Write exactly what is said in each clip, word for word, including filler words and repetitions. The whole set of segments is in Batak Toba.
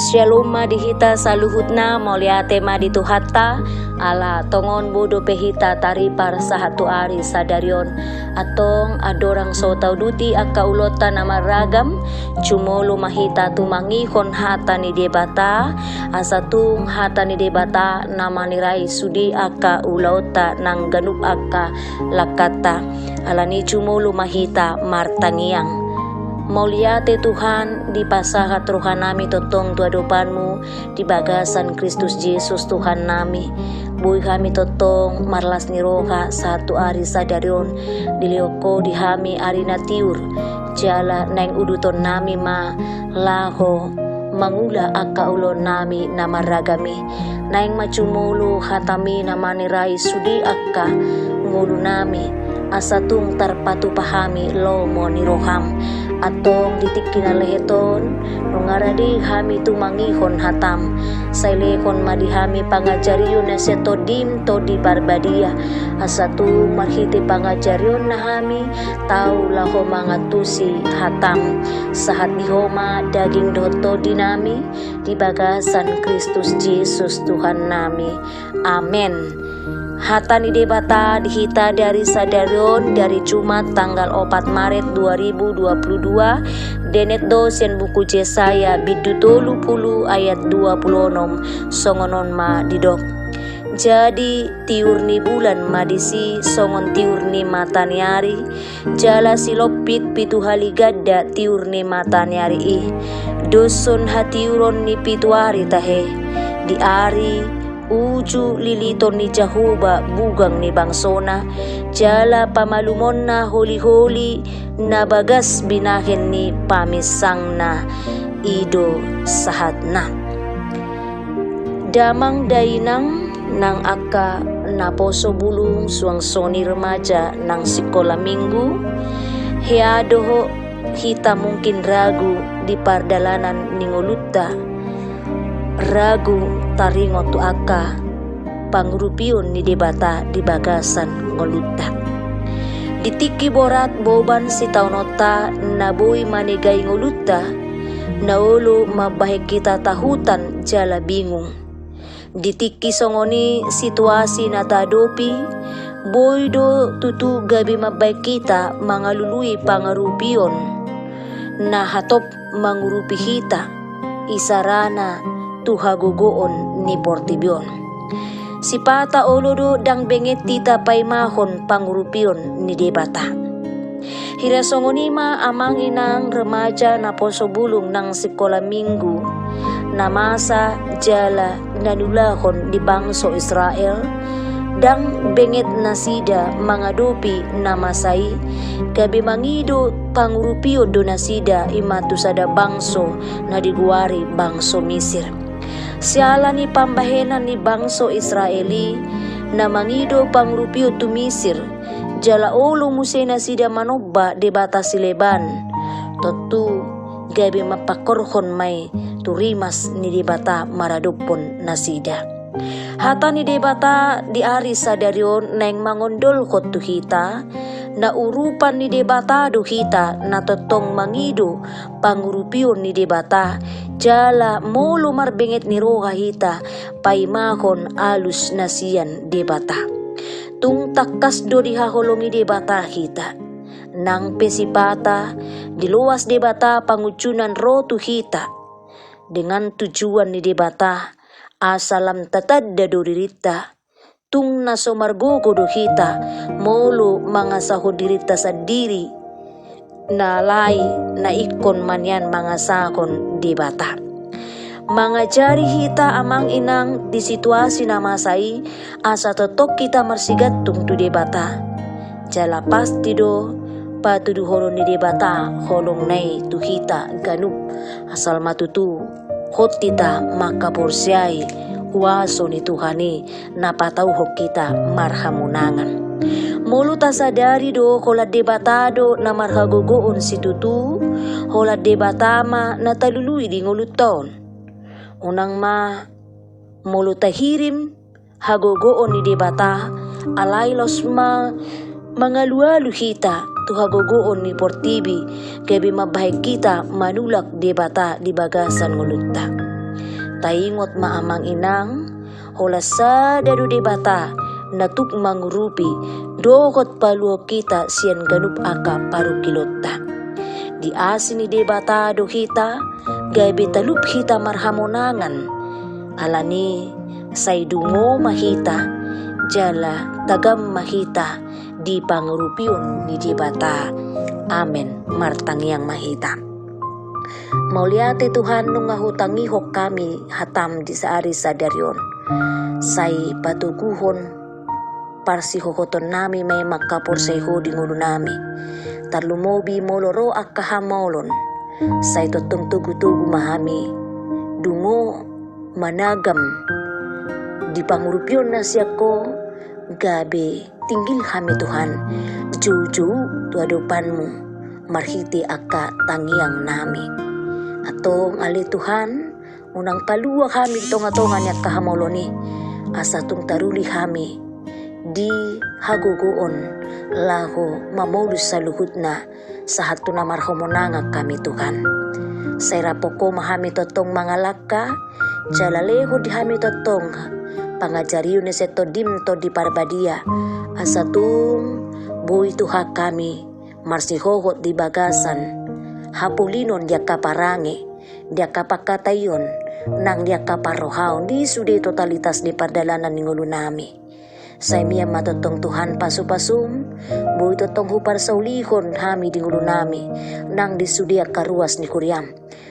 Syalom ma di hita saluhutna, mauliate ma di Tuhanta, ala tongon boi dope hita taripar sahat tu ari sadari on. Antong andorang so tauduti angka ulaonta na marragam, jumolo ma hita tumangihon hata ni Debata, asa tung hata ni Debata na manirai sude angka ulaonta nang ganup angka langkanta. Alani i jumolo ma hita martangiang. Mauliate Tuhan, dipasahat rohanami tongtong tu adopanMu di bagasan Kristus Jesus Tuhannami. Boi hami tongtong marlas ni roha sahat tu ari sadari on, dilehon Ho di hami ari na tiur, jala naeng udutonnami ma laho mangula angka ulaonnami na marragam i. Naeng ma jumolo hataMi na manirai sude angka ngolunami, asa tung tarpatupa hami lomo ni rohaM. Antong di tingki na lehet on, nunga rade hami tumangihon hataM. Sai lehon ma di hami pangajarion na sian TondiM, Tondi Parbadia, asa tung marhite pangajarionna hami tau laho mangantusi hataM. Sahat di Ho ma daging dohot tondinami, di bagasan Kristus Jesus Tuhannami. Amen. Hata ni Debata di hita di ari sadari on, di ari Jumat tanggal opat Maret dua ribu dua puluh dua, dienet do sian buku Jesaya bindu tolu pulu ayat dua pulu onom, songon on ma didok. Jadi tiur ni bulan ma disi songon tiur ni mata ni ari, jala silompit pitu hali ganda tiur ni mata ni ari i. Doshon hatiuron ni pitu ari tahe. Di ari uju liliton ni Jahowa bugang ni bangsoNa, jala pamalumonna holiholi na bagas binahen ni paminsangna, i do sahatna. Damang dainang nang angka naposo bulung suang songon i remaja nang sikola minggu, hea dohot hita mungkin ragu di pardalanan ni ngolunta, ragu taringot tu angka pangurupion ni Debata di bagasan ngolunta. Di tingki borat boban sitaononta na boi manegai ngolunta, na olo mambahen hita tahutan jala bingung. Di tingki songon i situasi na tahadopi, boi do tutu gabe mambahen hita mangalului pangurupion na hatop mangurupi hita, isarana tu hagogoon ni portibi on. Sipata olo do ndang benget hita paimahon pangurupion ni Debata. Hira songon i ma amang inang remaja naposo bulung nang sikola minggu, na masa jala na niulahon di bangso Israel, ndang benget nasida mangadopi na masa i, gabe mangido pangurupion do nasida i ma tu sada bangso na digoari bangso Misir. Siala ni pambahenan ni bangso Israel i, na mangido pangurupion tu Misir, jala olo muse nasida manomba debata sileban, tontu gabe mampangkorhon ma i tu rimas ni Debata maradophon nasida. Hata ni Debata di ari sadari on naeng mangondolhon tu hita, na urupan ni Debata do hita na tongtong mangido pangurupion ni Debata, jala molo marbenget ni roha hita paimahon alus na sian Debata. Tung tangkas do dihaholongi Debata hita. Nang pe sipata diloas Debata pangunjunan ro tu hita dengan tujuan ni Debata, asa lam tatanda do dirinta, tung na so margogo do hita molo mangasahon dirinta sandiri, na alai na ingkon ma nian mangasahon Debata. Mangajari hita amang inang di situasi na masa i, asa tongtong hita marsigantung tu Debata. Jala pasti do patuduhonon ni Debata holongna i tu hita ganup, asal ma tutu hot hita mangkaporseai huaso ni Tuhan i na patauhon hita marhamonangan. Molo tasadari do holan Debata do na marhagogoon situtu, holan Debata ma na talului di ngolunta on. Unang ma molo tahirim hagogoon ni Debata, alai laos ma mangalualu hita tu hagogoon ni portibi, gabe mambahen hita manulak Debata di bagasan ngolunta. Taingot ma amang inang, holan sada do Debata na tuk mangurupi dohot paluahon hita sian ganup angka parungkilonta. Di asi ni Debata do hita, gabe talup hita marhamonangan. Alani i sai dungo ma hita, jala tagam ma hita di pangurupion ni Debata. Amen. Martangiang ma hita. Mauliate Tuhan, nunga hutangihon hami hatam di saari sadari on. Sai patoguhon parsihohotonnami ma i mangkaporseai Ho di ngolunami. Tarlumobi molo ro angka hamaolon, sai tongtong togutogu ma hami dungo managam di pangurupion na sian Ho, gabe tinggil hami Tuhan, joujou tu adopanMu marhite angka tangiangnami. Antong ale Tuhan, unang palua hami di tongatonga ni angka hamaolon i, asa tung taruli hami di hagogoon laho mamolus saluhutna sahat tu na marhamonangan hami Tuhan. Sai rap Ho ma hami tongtong mangalangka, jala lehon di hami tongtong pangajarion na sian TondiM, Tondi Parbadia, asa tung boi Tuhan hami marsihohot di bagasan hapolinon di angka parange, di angka pangkataion, nang di angka parrohaon di sude totalitas ni pardalanan ni ngolunami. Sai mian ma tongtong Tuhan pasupasuM, boi tongtong huparsaulihon hami di ngolunami, nang di sude angka ruas ni huriaM.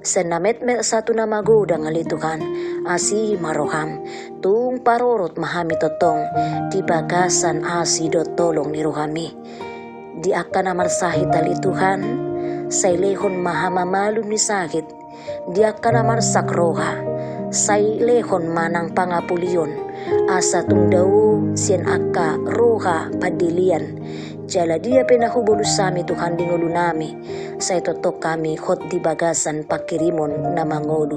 Sian na metmet sahat tu na magodang ale Tuhan, asi ma rohaM, tung parorot ma hami tongtong di bagasan asi dohot holong ni rohaMi. Di angka na marsahit ale Tuhan, sai lehon ma hamamalum ni sahit, di angka na marsak roha, sai lehon ma nang pangapulion, asa tung dao sian angka roha pandelean. Jala dia pe na hubolus hami Tuhan di ngolunami, sai tongtong hami hot di bagasan panghirimon na mangolu.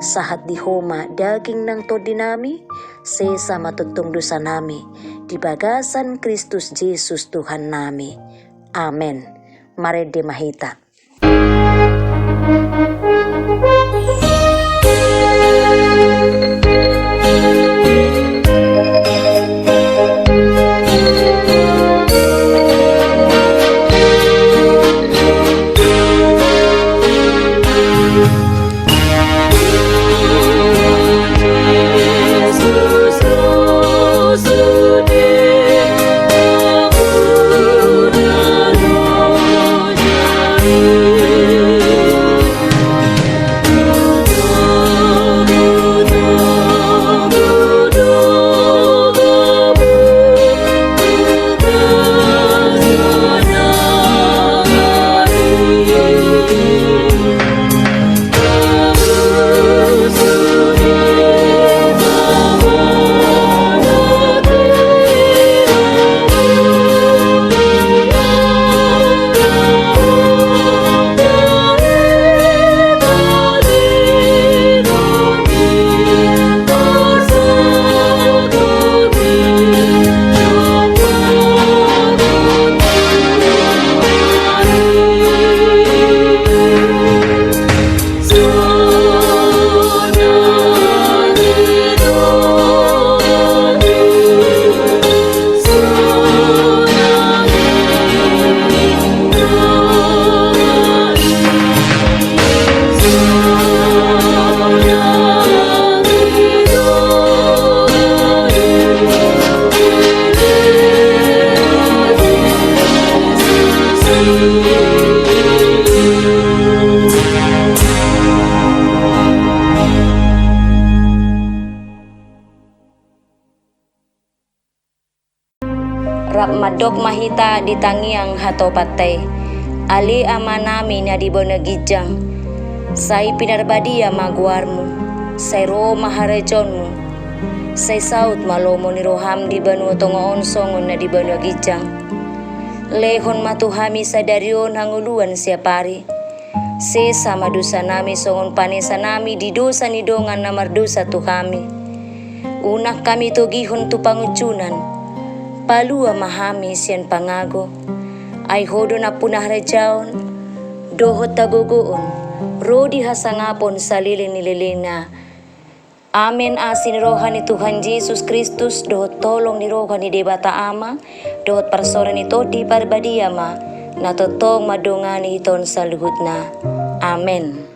Sahat di Ho ma daging nang tondinami, sesa ma tongtong dosanami di bagasan Kristus Jesus Tuhannami. Amen. Marende ma hita. Rap mandok ma hita di tangiang hatopanta i. Ale Amanami na di banua ginjang, sai pinarbadia ma goarMu, sai ro ma harajaonMu, sai saut ma lomo ni rohaM di banua tonga on songon na di banua ginjang. Lehon ma tu hami sadari on hangoluan siapari. Sesa ma dosanami songon panesanami di dosa ni dongan na mardosa tu hami. Unang hami togihon tu pangunjunan. Palua ma hami sian pangago. Ai Ho do nampuna harajaon dohot hagogoon ro di hasangapon saleleng ni lelengna. Amen. Asi ni roha ni Tuhan Jesus Kristus, dohot holong ni roha ni Debata Ama, dohot parsaoran ni Tondi Parbadia ma na tongtong mandongani hita on saluhutna. Amen.